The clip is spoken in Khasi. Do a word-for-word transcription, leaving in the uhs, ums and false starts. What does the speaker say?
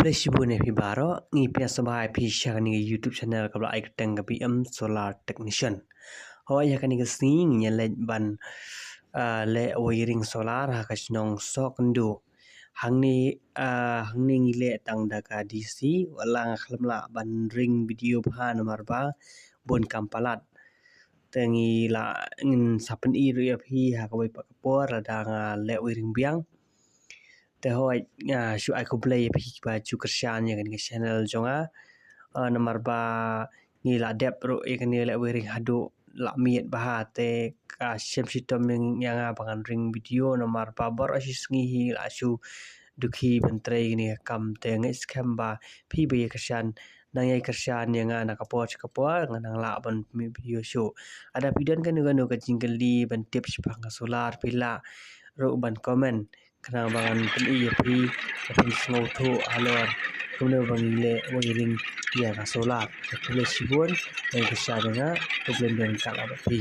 Khublei shibun ïa phi baroh, ngi pdiang sngewbha ïa phi sha kane ka YouTube channel kaba la ai kyrteng ka B M Solar Technician. Hooid, ïa kane ka sngi ngi ïa leit ban, ah, leh wiring solar ha ka shnong Sohkynduh. Hangne, ah, hangne ngi leh tang da ka D C, wat la nga khlem lah ban ring video bha namar ba bun kam palat. Te ngi la, ngin sa pyni ruh ïa phi ha kawei pat ka por lada nga leh wiring biang. Te hooid, nga shu ai khublei ïa phi kiba ju kyrshan ïa kane ka channel jong nga. Ah, namar ba ngi la dep ruh ïa kane leh wiring haduh la miet bha, te ka shem shitom ïa nga ba ngan ring video namar ba baroh shi sngi hi la shu dukhi ban trei kane ka kam. Te nga ngeit skhem ba phi ba ïa kyrshan nang ïa kyrshan ïa nga na ka por sha ka por, nga nang lah ban pynmih video shuh. Lada phi don kano kano ka jingkylli ban tip shaphang ka solar, phi lah ruh ban comment, khnang ba ngan pyni ïa phi, ba phin sngewthuh halor kumno ba ngi leh wiring ïa ka solar. Te khublei shibun, nang kyrshan ïa nga, khublei don ka la ba phi.